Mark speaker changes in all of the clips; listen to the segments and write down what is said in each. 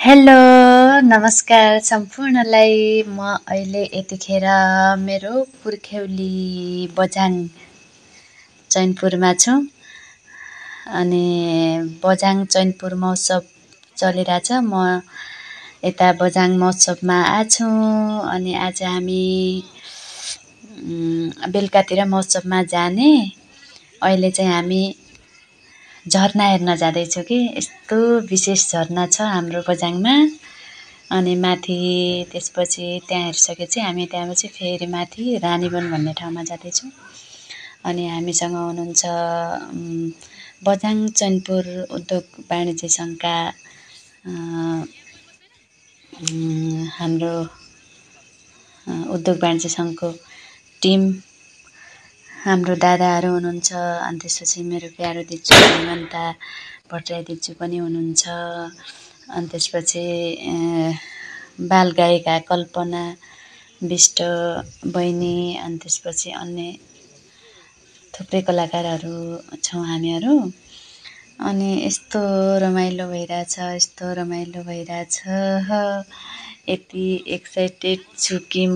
Speaker 1: Hello नमस्कार सम्पूर्णलाई। म अहिले यतिखेर मेरो पुर्ख्यौली बझाङ चैनपुरमा छु अनि बझाङ चैनपुर महोत्सव चलिरहेछ। म यता बझाङ महोत्सवमा आछु अनि आज हामी बेलुकातिर महोत्सवमा जाने। अहिले चाहिँ हामी झरना हेर्न जाँदैछु कि यस्तो विशेष झरना छ हाम्रो बझाङमा। अनि माथि त्यसपछि त्यहाँ हेरिसकेपछि हामी त्यहाँपछि फेरि माथि रानीवन भन्ने ठाउँमा जाँदैछौँ। अनि हामीसँग हुनुहुन्छ बझाङ चैनपुर उद्योग वाणिज्य सङ्घका हाम्रो उद्योग वाणिज्य सङ्घको टिम, हाम्रो दादाहरू हुनुहुन्छ। अनि त्यसपछि मेरो प्यारो दिजु हेमन्ता भट्टराई दिजु पनि हुनुहुन्छ। अनि त्यसपछि बालगायिका कल्पना बिष्ट बहिनी, अनि त्यसपछि अन्य थुप्रै कलाकारहरू छौँ हामीहरू। अनि यस्तो रमाइलो भइरहेछ। यति एक्साइटेड छु कि म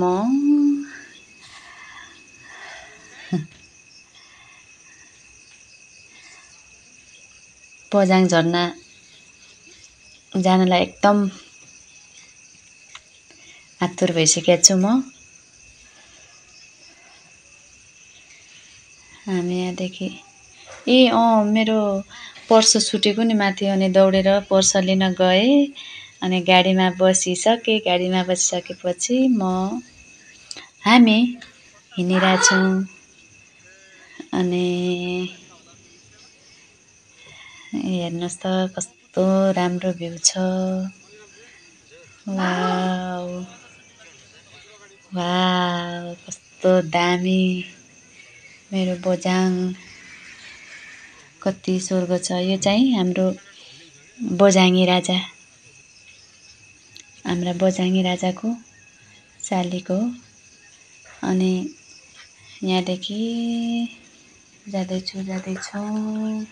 Speaker 1: बझाङ झरना जानलाई एकदम आतुर भइसकेको छु म। हामी यहाँदेखि मेरो पर्स छुटेको नि माथि, अनि दौडेर पर्स लिन गएँ। अनि गाडीमा बसिसकेपछि हामी हिँडिरहेछौँ। अनि हेर्नुहोस् त कस्तो राम्रो भ्यू छ। वाउ कस्तो दामी मेरो बझाङ, कति स्वर्ग छ। यो चाहिँ हाम्रो बझाङी राजा, हाम्रा बझाङी राजाको शालिको। अनि यहाँदेखि जाँदैछौँ।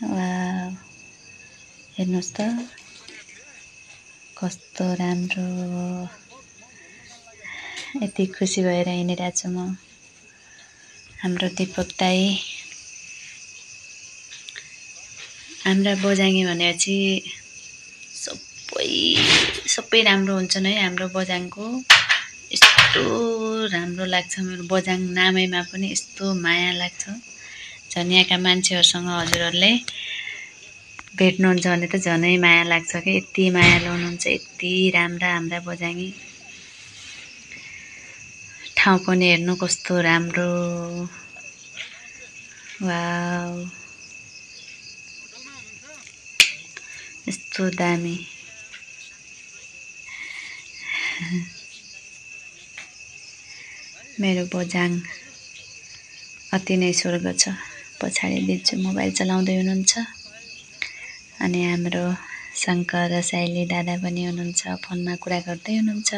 Speaker 1: वाउ हेर्नुहोस् त कस्तो राम्रो। यति खुसी भएर हिँडिरहेको छु म। हाम्रो दिपक दाई, हाम्रा बझाङी भनेपछि सबै राम्रो हुन्छन् है। हाम्रो बझाङको यस्तो राम्रो लाग्छ। मेरो बझाङ नामैमा पनि यस्तो माया लाग्छ। झन् यहाँका मान्छेहरूसँग हजुरहरूले भेट्नुहुन्छ भने त झनै माया लाग्छ कि। यति मायालु हुनुहुन्छ, यति राम्रा हाम्रा बझाङी। ठाउँ पनि हेर्नु कस्तो राम्रो। वाउ यस्तो दामी। मेरो बझाङ अति नै स्वर्ग छ। पछाडि दिजु मोबाइल चलाउँदै हुनुहुन्छ। अनि हाम्रो शङ्कर र साइली दादा पनि हुनुहुन्छ, फोनमा कुरा गर्दै हुनुहुन्छ।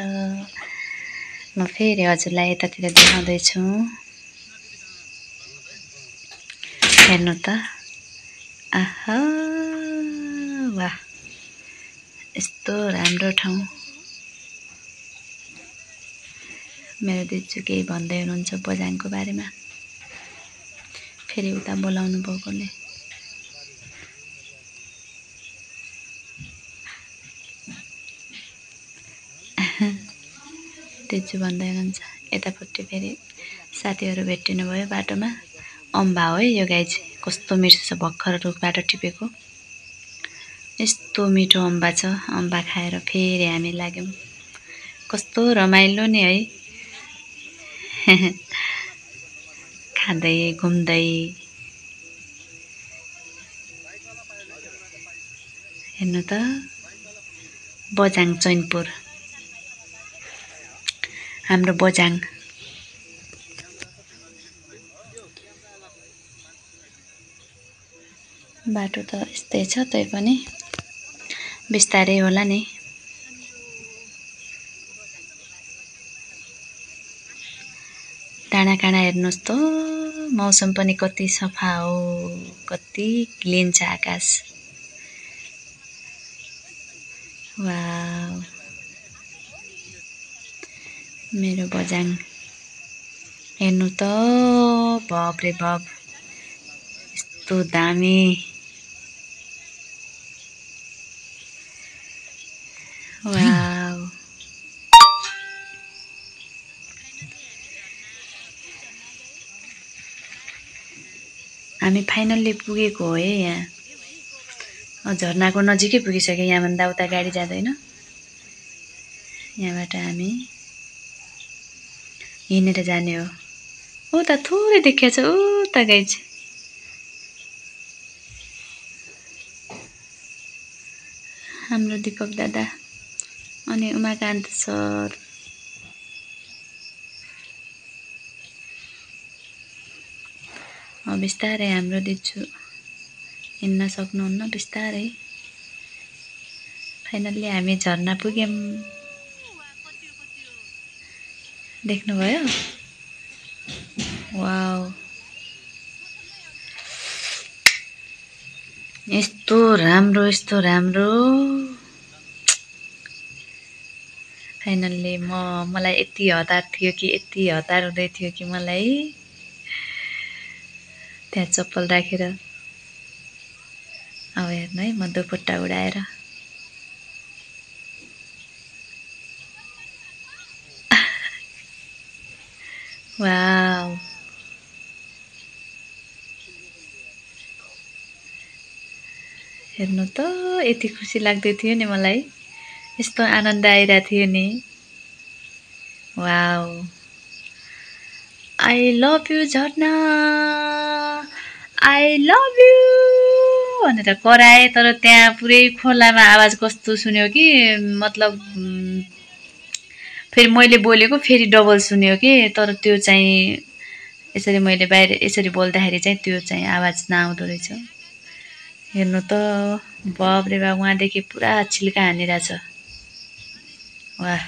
Speaker 1: म फेरि हजुरलाई यतातिर देखाउँदैछु। हेर्नु त आहा वाह यस्तो राम्रो ठाउँ। मेरो दिजु केही भन्दै हुनुहुन्छ बझाङको बारेमा। फेरि उता बोलाउनु भएकोले दिजु भन्दै हुनुहुन्छ। यतापट्टि फेरि साथीहरू भेटिनु भयो बाटोमा। अम्बा हो है यो गाई चाहिँ, कस्तो मिठो छ। भर्खर रुखबाट टिपेको यस्तो मिठो अम्बा छ। अम्बा खाएर फेरि हामी लाग्यौँ। कस्तो रमाइलो नि है। खाँदै घुम्दै हेर्नु त बझाङ चैनपुर, हाम्रो बझाङ। बाटो त यस्तै छ, तै पनि बिस्तारै होला नि। डाँडाकाँडा हेर्नुहोस् त मौसम पनि कति सफा हो, कति क्लिन छ आकाश। वाउ, मेरो बजाङ हेर्नु त, बाप रे बाप, यस्तो दामी। वाउ, हामी फाइनल्ली पुगेको हो है यहाँ। झरनाको नजिकै पुगिसक्यो, यहाँभन्दा उता गाडी जाँदैन। यहाँबाट हामी हिँडेर जाने हो। उता थोरै देखिया छ, उता गाइज। हाम्रो दीपक दादा अनि उमाकान्त सर। बिस्तारै हाम्रो दिन्छु, हिँड्न सक्नुहुन्न, बिस्तारै। फाइनल्ली हामी झरना पुग्यौँ। देख्नुभयो? वाउ, यस्तो राम्रो, यस्तो राम्रो। फाइनल्ली मलाई यति हतार थियो कि, यति हतार हुँदै थियो कि मलाई त्यहाँ चप्पल राखेर। अब हेर्नु है, म दुपट्टा उडाएर। वाउ, हेर्नु त, यति खुसी लाग्दै थियो नि मलाई, यस्तो आनन्द आइरहेको थियो नि। Wow, I love you Jharna, I love you भनेर कराए। तर त्यहाँ पुरै खोलामा आवाज कस्तो सुन्यो कि, मतलब फेरि मैले बोलेको फेरि डबल सुन्यो कि। तर त्यो चाहिँ यसरी मैले बाहिर यसरी बोल्दाखेरि चाहिँ त्यो चाहिँ आवाज नआउँदो रहेछ। हेर्नु त, बाप रे बाप, उहाँदेखि पुरा चिल्का हानिरहेछ। वाह,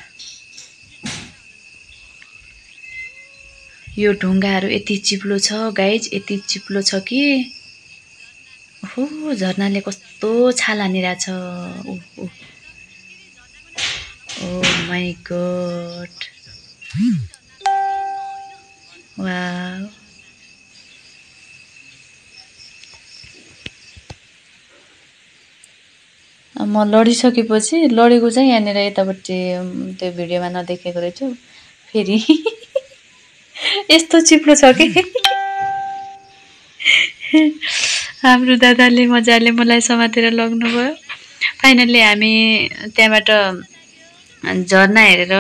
Speaker 1: यो ढुङ्गाहरू यति चिप्लो छ गाइज, यति चिप्लो छ कि ओहो, झरनाले कस्तो छाल हानिरहेछ। ओ माई गॉड, वाह। म लडिसकेपछि, लडेको चाहिँ यहाँनिर यतापट्टि त्यो भिडियोमा नदेखेको रहेछु। फेरि यस्तो चिप्लो छ कि हाम्रो दादाले मजाले मलाई समातेर लग्नुभयो। फाइनल्ली हामी त्यहाँबाट झरना हेरेर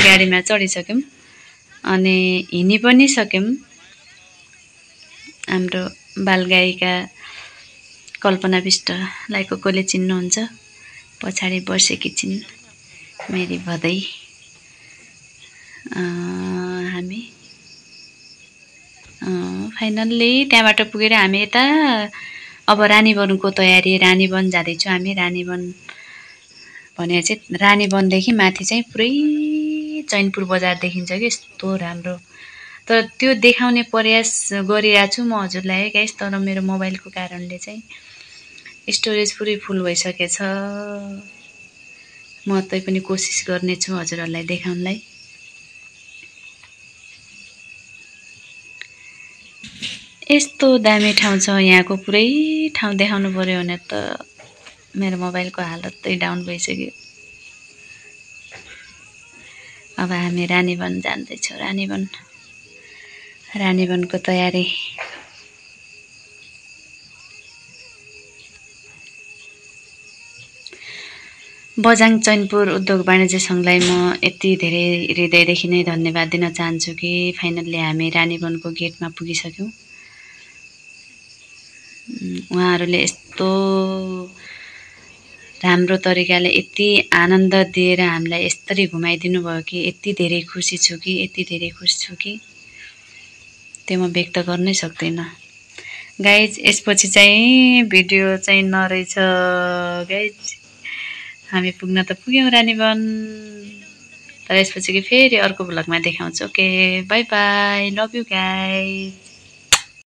Speaker 1: गाडीमा चढिसक्यौँ अनि हिँडी पनि सक्यौँ। हाम्रो बालगायिका कल्पना विष्टलाई कसले चिन्नुहुन्छ, पछाडि बसेकी छिन् मेरी भदै। हामी फाइनल्ली त्यहाँबाट पुगेर हामी यता अब रानीवनको तयारी, रानीवन जाँदैछौँ हामी। रानीवन भने चाहिँ रानीवनदेखि माथि चाहिँ पुरै चैनपुर बजार देखिन्छ कि, यस्तो राम्रो। तर त्यो देखाउने प्रयास गरिरहेको छु म हजुरलाई है गाइस, तर मेरो मोबाइलको कारणले चाहिँ स्टोरेज पुरै फुल भइसकेछ। म तैपनि कोसिस गर्नेछु हजुरहरूलाई देखाउनलाई। यस्तो दामी ठाउँ छ, यहाँको पुरै ठाउँ देखाउनु पर्यो भने त मेरो मोबाइलको हालतै डाउन भइसक्यो। अब हामी रानीवन जाँदैछौँ। रानीवनको तयारी। बझाङ चैनपुर उद्योग वाणिज्य सङ्घलाई म यति धेरै हृदयदेखि नै धन्यवाद दिन चाहन्छु कि फाइनल्ली हामी रानीवनको गेटमा पुगिसक्यौँ। उहाँहरूले यस्तो राम्रो तरिकाले यति आनन्द दिएर हामीलाई यसरी घुमाइदिनु भयो कि यति धेरै खुसी छु कि त्यो म व्यक्त गर्नै सक्दिनँ। गाइज, यसपछि चाहिँ भिडियो चाहिँ नरहेछ गाइज। हामी पुग्न त पुग्यौँ रानीवन, र यसपछि फेरि अर्को भ्लगमा देखाउँछु okay by by love you guys